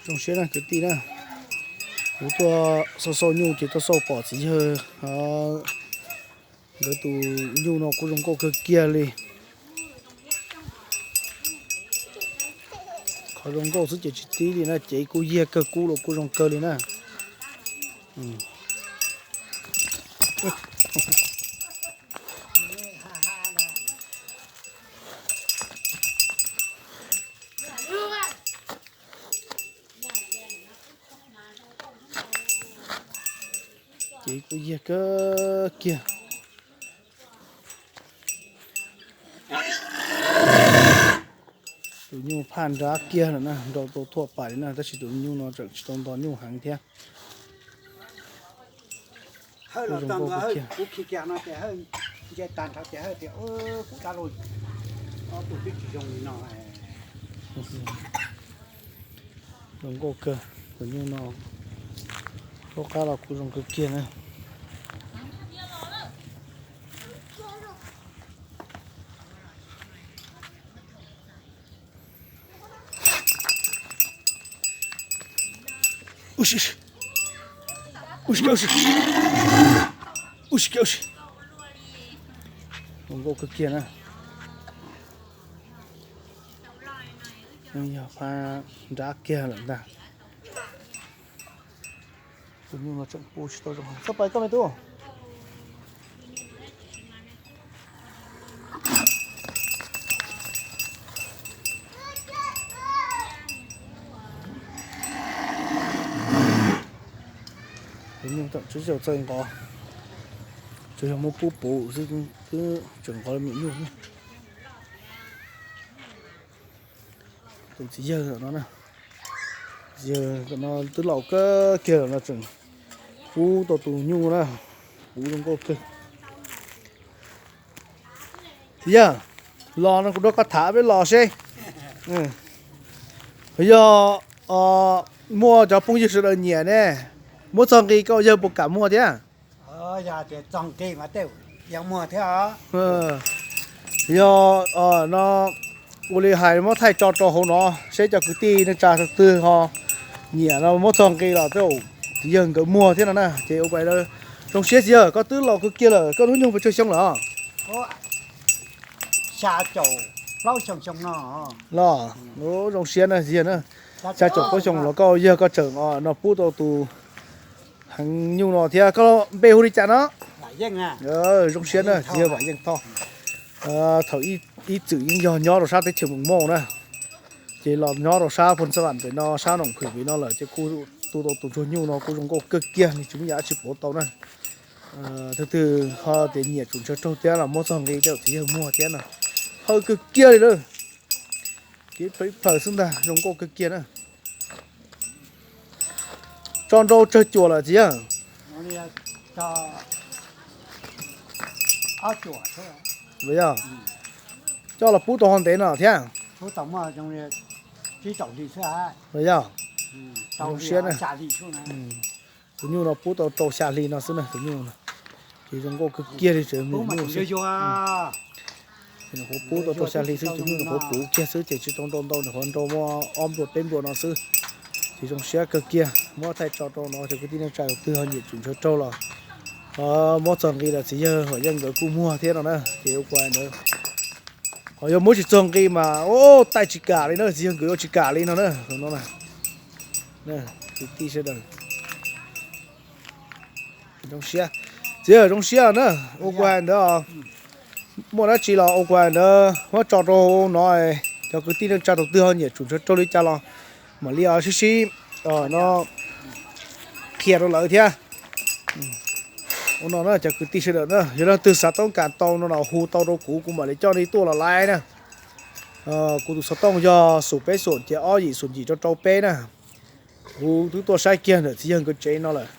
Zoo siab na kwv tij na, kuv tuaj xauj xauj nyuj ces tuaj xauj pom txiv yawg nkawd tus nyuj no kuj zoo nkauj kawg kiag li. Qhov zoo nkauj xwb ces tsis tib li na, cev kuj yiag kawg, kub los kuj zoo kawg li na. Ces kuj yiag kawg kiag. Tus nyuj phaj nrab kiag lawm na, nrau tau thuaj pais li na, tab sis tus nyuj no tseem tsis tau nto nyuj heev thiab. Hawj los tag ntua, kuv khi kiag no ces hawj nce tag nrho ces hawj tias kuv dab laug ob tug twb tsis zoo li no. Zoo nkauj kawg, tus nyuj no lub qab los kuj zoo kawg kiag na. Zoo nkauj kawg kiag na. Yog phaj nrab kiag lawm ntag. Tus nyuj no tseem pub tsis tau zoo, txhob pais koj me tub. Tus nyuj tseem tsis tau txawj nqos, tsuas yog muab pub puv xwb twb tseem nqos me nyuj. Tus txiv yawg no, txiv yawg no twb laus kawg kiag lawm no tseem pub tau tus nyuj na, puv zoo nkauj kawg. Txiv yawg, los no kuv nrog koj tham peb los seb. Yog muaj cov phooj ywg sawv daws nyiam ne, muab txog nqi koj yawg puas kam muag thiab? Yog tias txog nqi mas tej yeej muag thiab. Yog no ua li hais muab thaij tso rau hauv no seb cov kwv tij neej tsa twg ho nyiam no muab txog nqi los tej zaum txiv yawg nkawd muag thiab no na. Ces ua zoo siab txiv yawg, koj twb laus kawg kiag lawm, koj hnub nyoog puas tsawg xyoo lawm? Los, zoo siab na txiv yawg na, xya caum plaub xyoo los koj yawg koj tseem no pub tau tus heev nyuj no thiab. Koj npe hu li cas no? Zoo siab na txiv yawg Vam Yeej Thoj. Thaum ib txwm yeej yog nyob rau sab teb chaws Moos Mauj na, ces los nyob rau sab Phoos Xab Vam pem no, sab Noom Phwm pem no lawm ces kuj tu tau tus ntsuag nyuj no kuj zoo nkauj kawg kiag, nws tsis muaj yam dab tsi pauv tau na. Tus twg ho tias nyiam tsum ntshaw raug thiab los muab txog nqi tej zaum txiv yawg muag thiab no. Hawj kawg kiag li lawm. Kev plaws ib plaws xwb ntag, zoo nkauj kawg kiag na. Tso nrau tsawg cuam lawm txiv yawg? Yog, coj los pub tau ho ntev no thiab. Yog, zoo siab na. Tus nyuj no pub tau rau xya hli no xwb na, tus nyuj no ces zoo nkauj kawg kiag li. Nyuj qhuav pub tau rau xya hli xwb, tus nyuj nws qhuav puv kiag xwb ces tsis tau nrau ntau, nws qhuav nrau muaj ob npluag peb npluag no xwb. Ces zoo siab kawg kiag, muab thaij tso rau no cov kwv tij neej tsa tus twg ho nyiam tsum ntshaw raug los muab txog nqi los txiv yawg Vam Yeej nkawd kuj muag thiab no na. Ces ua ntawd ho yog muab tsis txog nqi mas taij tsis kam li na, txiv yawg nkawd yuav tsis kam li no na. Kwv tij sawv daws, zoo siab, txiv yawg zoo siab na. Ua kuv hais ntawd, muaj dab tsi los ua kuv hais ntawd muab tso rau no, cov kwv tij neej tsa tus twg ho nyiam tsum ntshaw raug li cas los mam li sib sib no qhia rau lawv thiab. Ua no na cov kwv tij sawv daws na, yog leej twg xav toob kas tau no los hu tau rau kuv, kuv mam li coj nej tuaj los laiv na. Kuv tus xov tooj yog xoom peb xoom ces ob yim xoom yim rau rau peb na. Kuv twb tuaj saib kiag ntawm txiv yawg nkawd tsev no lawm,